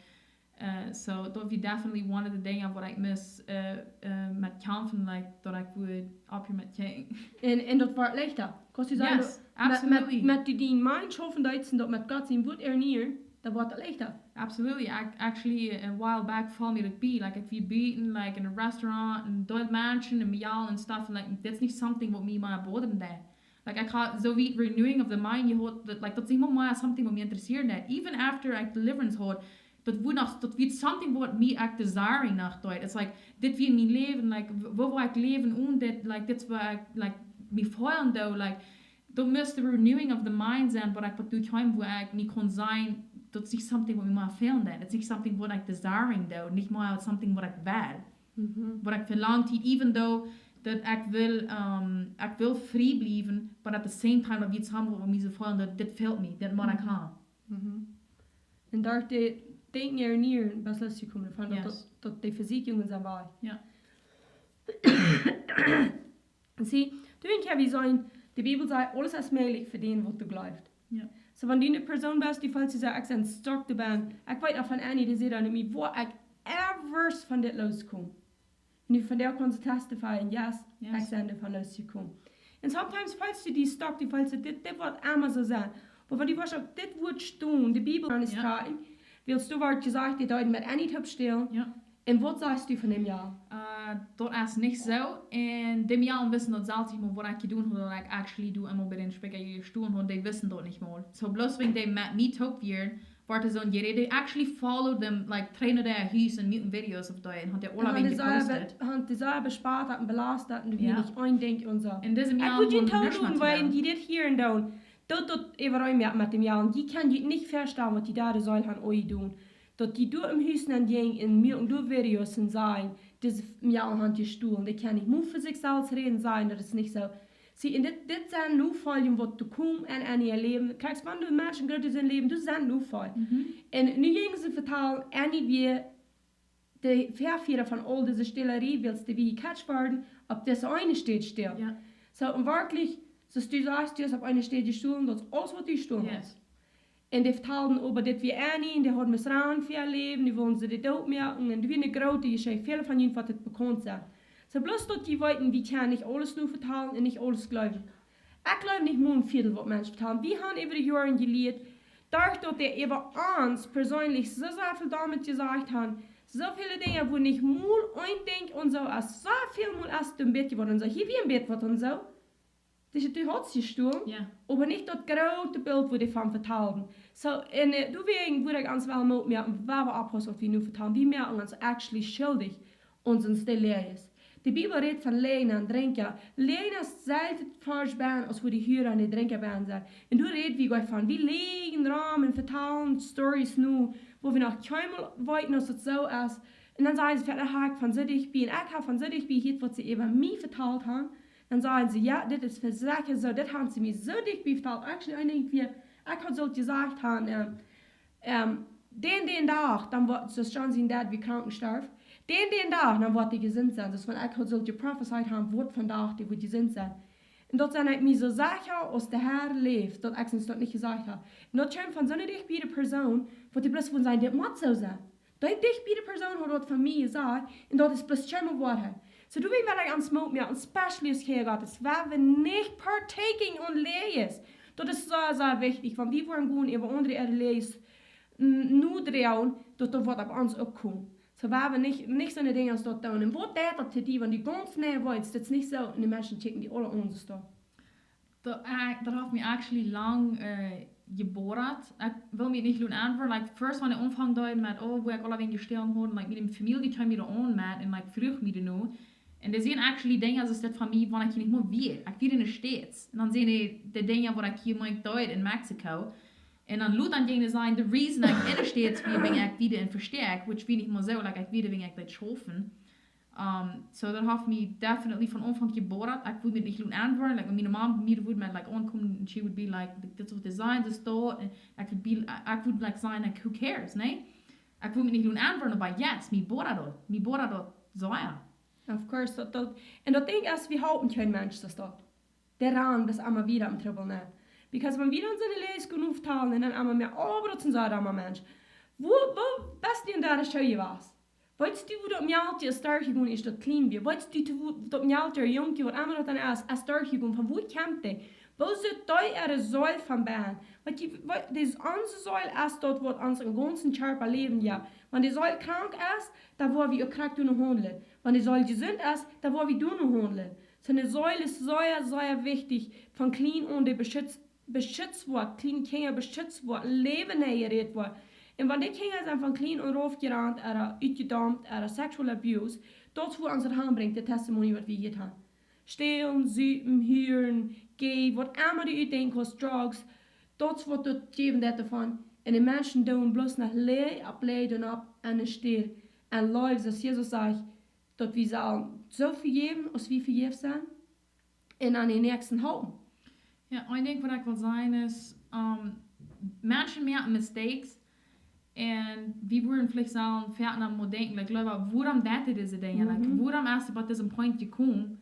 Uh, so, daut wia definitely one of the Dinja, waut ekj must, uh, uh, met kjamfen, like, daut ekj wudd opphieren met kjikjen. Un, un daut woat leichta. Kaust du sajen, Yes, daut met, absolutely. met, met du dien mind schaufen deist un daut met Gott sien Wuat ernieen, dan woat et leichta. Absolutely. Ac-, actually, a while back foll mie daut bie, like, ekj wia buten, like, in a restaurant, un doa Menschen, un mejal, and stuff, and, like, that's not something waut mie mea bothern deed. Like, ekj haud soo wiet renewing of the mind jehaut, daut, like, daut es nich mea something waut mie interesseeren deed. Even after ekj deliverance haud, daut wia noch, daut wia something waut mie ekj desiring noch deed. It's like, dit wia mien Läwen, like, w-, woo wull ekj läwen onen dit, like, dit wia ekj, like, mie feelen doo, like, daut must de renewing of the mind sennen, waut ekj waut doa kjeem, woo ekj nich kaun sajen, daut es nich something waut mie mea feelen deed. It's nich something waut ekj desiring doo, nich mea something waut ekj well. Mhm. Waut ekj velang, even though daut ekj well, um, ekj well frie bliewen, but at the same time, daut wia something waut mie soo feelen, daut dit fält mie, daut mott ekj Mhm. haben. Mhm. Un doa de Denkjen ernieen, waut loosjekomen, von daut, Yes. daut, daut de Vesieekjungen sent wajch. Jo. See, du, ekj hab wie sajen, de Bibel sajcht, aules es mäajlich fa dän, waut doa jleeft. Jo. So, wan du eene Persoon best, dee feelt sikj soo, ekj sie stuck doa benn. Ekj weet noch von Annie, dee säd dan to mie, woo ekj ever von dit looskomen. Nu von doa kaun see testifyen, yes, Yes. ekj sie doavon loosjekomen. Un sometimes feelst du die stuck, du feelst, dit, dit woat emma soo sennen. Oba wan du woascht uk dit Wuat stonen, de Bibel aun de Jo. Straten, wiels doa woat jesajcht, dee deeden met Annie toop stälen. Jo. Un waut sajchst du von däm, jo? Uh, daut es nich soo. Un dee mejal wisten daut selfst nich mol, waut ekj jedonen haud, daut ekj actually doa emol bie dän Spikja jestonen haud, dee wisten daut nich mol. So, bloos wäajen dee met mie toop wieren, Wort es soon jerät, they actually followed them, like, trainen dee Hus un muaken Videos of dee un haft dee aula ween gepostet. Haft dee sea bespat un belastat un du Ja. Wist nich een Dinkj un soo. En dise Ekj Mejal wull junt wurden toodoonen, Menschen wiels down. Jie dit hieren doonen, daut daut äwarein met däm Mejal. Jie kjennen junt nich väastalen, waut dee doa sellen haben aunjedonen. Daut dee doa em Hus nenn jinjen un muaken doa Videos un sajen, dise Mejal haben jestolen. Dee kjennen nich mol fa sikj selfst räden, sajen, daut es nich soo. See, en dit, dit sent Nofoljen, waut doa komen en, en äa Läwen. Kjikj, wan de Menschen groot sent em Läwen, daut sent Nofoljen. Mhm. Un nu jinjen see vetalen, Annie wia de Väafieera von aul dise Stälerie, wiels dee wia jekjatcht worden, opp dise eene Städ stälen. Ja. Soo, un werkjlich, soo aus du sajchst, du hast opp eene Städ jestolen, daut es aules, waut du jestolen Yes. hast. Un dee vetalden äwa dit wia Annie, un dee haud misbrukt fa äa Läwen, dee wullen see doot moaken, un dee wia eene groote Jeschicht. Väle von junt woat dit bekaunt sennen. Soo, bloos daut jie weeten, wie kjennen nich aules nu vetalen un nich aules jleewen. Ekj jleew nich mau een Vieedel, waut Menschen vetalen. Wie haben äwa de Joaren jelieet, doaderch daut dee äwa ons perseenlich soo, soo väl doamet jesajcht haben, soo väle Dinja, wua nich mol een Dinkj un soo es, soo väl mol es een bät jeworden un soo, hia wia een bät waut un soo. Dee, dee haud jestolen, Ja. oba nich daut groote Bilt, wua dee von vetalden. Soo, un, äh, doawäajen wudd ekj ons well Moot moaken, wua wie oppaussen, waut wie nu vetalen. Wie moaken ons actually schuldich aun onse Läajes. De Bibel rät von Läajna un Drinkja. Läajna es selten farsch bennen, aus wua de Hura un de Drinkja bennen sent. Un doa rät wie jlikj von, wie läajen rom un vetalen Stories nu, wua wie noch kjeenmol weeten, aus et soo es. Un dan sajen see, "Woo hab ekj von soo dicht bie, un ekj hab von soo dicht bie jehieet, waut see äwa mie vetalt haben." Dan sajen see, "Jo, dit es vesecha soo, dit haben see mie soo dicht bie vetalt." Actually, een Dinkj wia, ekj haud sult jesajcht haben, ähm, ähm, dän, dän Dach, dan woat, soo aus John sien Dad wia krank un storf, dän, dän Dach, dan woat hee jesunt sennen. Soo aus wan ekj haud sult jeprofezeit haben, woat vondoag dee woat jesunt sennen. Un daut sie ekj mie soo secha, aus de Har läft, daut ekj ons daut nich jesajcht hab. Un daut kjeem von soone dicht bie de Persoon, waut dee bloos von sien, dit mott soo sennen. Dee dicht bie de Persoon haud daut von mie jesajcht, un daut es bloos kjeene Woarheit. Soo, doawäajen well ekj ons Moot moaken, especially aus Kjinja Gottes, wua wie nich partaken aun Läajes. Daut es soo, soo wichtich, wan wie woaren gonen äwa aundre äare Läajes, mm, nu droagen, daut doa waut opp ons uk kjemt. Soo, wua wie nich, nich soone Dinja aus daut doonen. Un waut deit daut to die, wan du gaunz nä weetst, daut es nich soo, un de Menschen kjikjen die aula aun soo. Daut, äh, daut haft mie actually lang, äh, jeboddat. Ekj well mie nich loten aunwoaren. Like, first, wan ekj aunfunk deed met, oh, wua ekj aula wäajen jestolen haud, un, like, miene Famielje kjeem mie doa aun met, un, like, fruach mie doano. Un dee säden actually Dinja, aus daut von mie, wan ekj hia nich mea wia. Ekj wia en de States. Un dan säden dee, dee Dinja, waut ekj hia mol deed en Mexico. Un dan lota jinjen see sajen, de reason ekj en de States wia, wiels ekj wia en Versteck, which wia nich mol soo, like, ekj wia, wiels ekj deed schaufen. Um, so daut haft mie definitely von Aunfank jeboddat. Ekj wull mie nich loten aunwoaren. Like, wan miene Mom mie wudd met, like, aunkomen, and she would be like, "Dit es waut dee sajen, daut es daut." Un ekj wudd be, ekj wudd, like, sajen, like, "Who cares?" Nä? Ekj wull mie nich loten aunwoaren, oba yes, mie boddat daut. Mie boddat daut sea. Of course, daut, daut, un daut Dinkj es, wie halpen kjeen Mensch, daut es daut. Dee rannen bloos emma wada en Trubbel nenn. Because wan wie dan soone Läajes gonen vetalen un dan emma mea, oh, oba daut es een sea dumma Mensch. Wua, wua best du en dee School jewast? Weetst du, woo daut Mejal es derchjegonen, aus daut kjlien wia? Weetst du, woo daut Mejal, Jung, waut emma daut dan es, es derchjegonen? Von wua kjemt dee? Woo sitt dee äare Seel von bennen? Waut dee, waut, dee, onse Seel es daut, waut ons em gaunzen Kjarpa läwen jeft. Wan de Seel krank es, dan woa wie uk krank doano haundlen. Wan de Seel jesunt es, dan woa wie doano haundlen. Soone Seel es sea, sea wichtich, von kjlien aun dee beschützt, beschützt woat, kjliene Kjinja beschützt woat, Läwen nenn jerät woat. Un wan dee Kjinja sent von kjlien aun raufjerant, ooda utjedaumt, ooda sexual abuse, daut es waut ons daut aunbrinjt, de Testimony, waut wie hia haben. Stälen, supen, huren, gay, waut emma du utdenkjen kaust, drugs, daut es waut daut jäwen deit doavon. Un de Menschen doonen bloos noch Läajes opp Läajes opp enne Städ. Un Leew, soo aus Jesus sajcht, daut wie sellen soo vejäwen, aus wie vejäft sent. Un aun dän Näakjsten halpen. Jo, een Dinkj waut ekj well sajen es, um, Menschen moaken mistakes. Un wie wudden veleicht sellen foaken aun mol denkjen, like, Leew, wuarom deit hee dise Dinja? Like, Mhm. Wuarom es hee opp disen Punkt jekomen?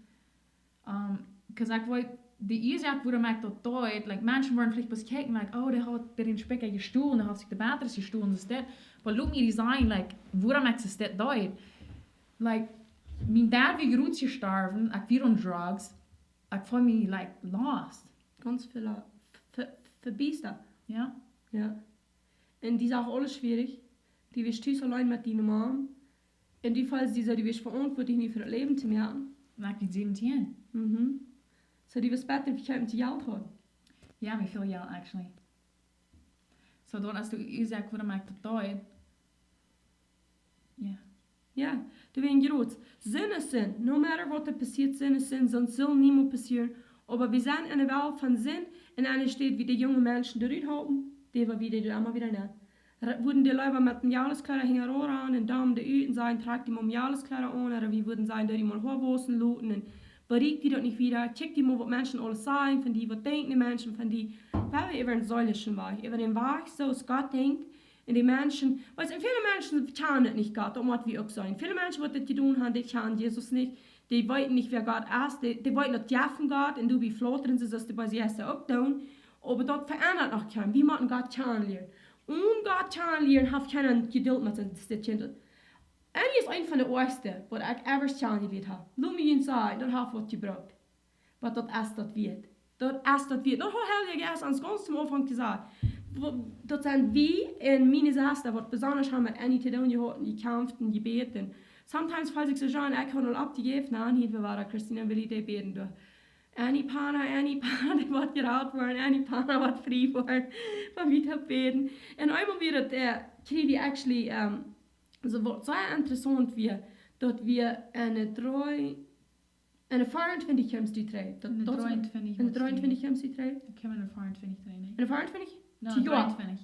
Um, 'cause ekj weet, de Uasoak, wuarom ekj daut deed, like, Menschen wudden veleicht bloos kjikjen, like, oh, dee haud bie dän Spikja jestolen, dee haud sikj de Batteries jestolen, daut es daut. Oba lot mie die sajen, like, wuarom ekj daut deed. Like, mien Dad wia krakjt jestorwen, ekj wia aun drugs, ekj feeld mie, like, lost. Gaunz väl, ve-, ve-, vebiestat. Jo? Jo. Un dee sach aules schwierich. Du wieescht tus auleen met diene Mom. Un du feeldst die soo, du wieescht veauntwuatlich nu fa daut Läwen to moaken. Like, wia säwentieen. Mhm. Soo, du wieescht bäta, wie kjeemen to Jelt haben. Jo, mie väl Jelt, actually. Soo, daut es de Uasoak wuarom ekj daut doo. Jo. Jo, doa wia een Grot. Sind es Sind. No matter waut doa passieet, Sind es Sind, sest sull niemols passieren. Oba wie sent enne Welt von Sind un enne Städ wie de junge Menschen doa rut halpen, dee wie, wie dee emma wada nämen. Re-, wudden dee leewa met een Johannes Kara hinjaraun rannen un dan dee ut un sajen, trakj die mol een Johannes Kara aun, ooda wie wudden sajen, doo die mol Hoa wausen loten un beriekj die daut nich wada, kjikj die mol waut Menschen aules sajen von die, waut denkjen de Menschen von die, wiels wie äwa een seelischen Wajch, äwa een Wajch, soo aus Gott denkjt, un de Menschen, wiels, un väle Menschen kjanen daut nich Gott, daut mott wie uk sajen. Väle Menschen waut dit jedonen haben, dee kjanen Jesus nich, dee weeten nich wäa Gott es, dee, dee weeten daut jo von Gott, un doabie flautren see, soo aus de beese Jeista uk doonen, oba daut veendat noch kjeenem, wie motten Gott kjanen lieren. Onen Gott kjanen lieren haft kjeena Jedult met sien, sien Kjint. Annie es eent von de oajchste, waut ekj ever kjanen jelieet hab. Lot mie junt sajen, daut haft waut jebrukt. Oba daut es daut wieet. Daut es daut wieet. Daut haud Heilja Jeist ons gaunz toom Aunfank jesajcht. Wo-, daut sent wie un miene Sesta, waut besonda haben met Annie to doonen jehaut un jekjamft un jebät. Sometimes feeld ekj soo, jo, ekj haud aul oppjejäft, na, un hia wia Christina un Willy, dee bäden doa. Annie Pana, Annie Pana, dee woat jerat woaren, Annie Pana woat frie woaren, von wie to bäden. Un eemol wia daut, äh, kjrieech wie actually, ähm, soo waut sea interessaunt wia, daut wie enne dree, enne veeauntwintich kjeemen dee trigj. Daut, enne daut dree un twintich enne dree un twintich kjeemen dee trigj. Dan kjeemen enne veeauntwintich trigj, nä? Enne veeauntwintich? No, dee Joa. Dree un twintich.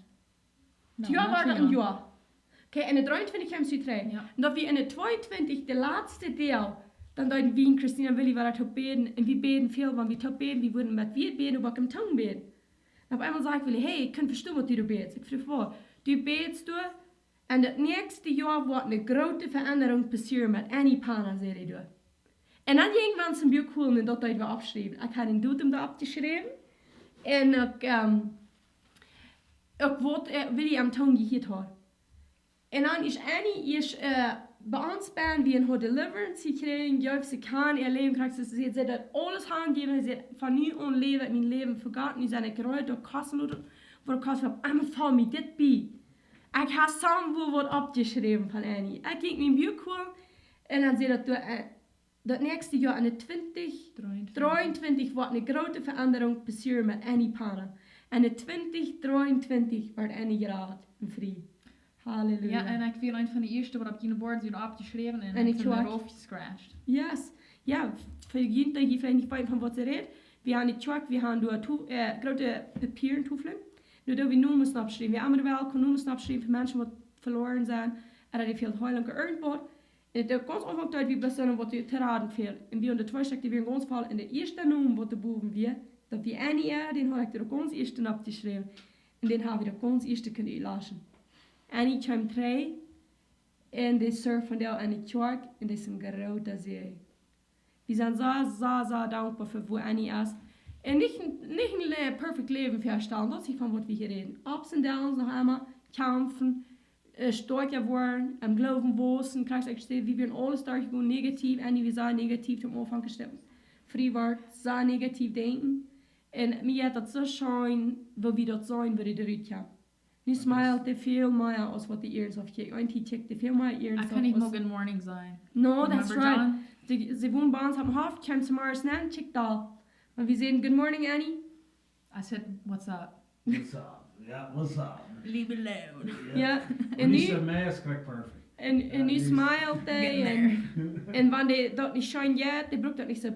No, dee Joa wia daut een Joa. Okay, enne dree un twintich kjeemen dee trigj. Jo. Un daut wia enne twee un twintich, de latste Deel, dan deeden wie un Christina un Willy wada toop bäden. Un wie bäden väl, wan wie toop bäden, wie wudden met wie bäden, oba uk en Tungen bäden. Un opp eemol säd ekj Willy, hey, ekj kaun vestonen waut du doa bätst. Ekj fruach, waut? Du bätst doa, un daut näakjste Joa woat eene groote Veendrunk passieren met Annie Pana, säd hee doa. Un dan jinkj wie ons een Buak holen un daut deeden wie oppschriewen. Ekj haud een Datum doa oppjeschräwen. Un uk, ähm, uk waut, äh, Willy aun Tungen jehieet haud. Un dan es Annie ieescht, äh, bie ons bie, wie haud deliverance jekjräajen, jeef see kjennen äa Läwen krakjt, see, see haud aules aunjejäft, see säd, von nu aun läw ekj mien Läwen fa Gott, nu sie ekj reed, daut kosten loten, waut kosten, opp eemol foll mie dit bie. Ekj hab soo väl waut oppjeschräwen von Annie. Ekj jinkj mien Buak holen, un dan säd daut doa, äh, daut näakjste Joa enne twintich dree un twintich woat eene groote Veendrunk passieren met Annie Pana. Enne twintich dree un twintich woat Annie jerat un frie. Halleluja. Jo, un ekj wia eent von de ieeschte waut opp june boards wia oppjeschräwen un ekj haud daut rauf jescratcht. Yes. Jo, fa junt, dee veleicht nich weeten von waut see rät, wie haben enne Kjoakj, wie haben doa to-, äh, groote Papieren Tofeln. Nu, doa wie Nomes oppschriewen. Wie haben doa wel Nomes oppschriewen von Menschen waut veloaren sent, ooda dee väl Heilunk irjentwaut. Un daut gaunz Aunfank deed wie bloos seenen waut doa to raden fält. Un wie haben doa twee Stekj, dee wieren gaunz voll. Un de ieeschte Nomen waut doa bowen wia, daut wia Annie äa, dän haud ekj doa gaunz ieescht oppjeschräwen. Un dän hab ekj doa gaunz ieescht kunt utlaschen. Annie kjeem trigj, un dee served vondoag enne Kjoakj, un dee es een groota Säajen. Wie sent soo, soo, soo dankboa fa wua Annie es. Un nich, nich een le-, perfect Läwen väastalen, daut es nich von waut wie hia räden. Ups and downs noch emol, kjamfen, äh, stoakja woaren, em Gloowen wausen, krakjt aus ekj säd, wie wieren aules derchjegonen, negativ, Annie, wie sent negativ toom Aunfank jestonen. Frie woaren, soo negativ denkjen. Un mie jeit daut soo scheen, woo wie daut seenen, woo dee doa rutkjemt. Nu smilet dee väl mea aus waut dee ieescht haud jekjikjt. Un hee kjikjt dee väl mea ieescht aus. Ekj kaun nich mol good morning sajen. No, that's right. Remember, John? See, see wond bie ons oppem Hoff, kjeem see zemorjes nenn, kjikjt doa. Un wie säden, "Good morning, Annie." I said, "What's up?" What's up? Jo, what's up? Leave me alone. Jo. Jo, un nu, nu es see mea aus krakjt perfect. Un, un nu smilet dee un, un wan dee daut nich scheen jeit, dee brukt daut nich soo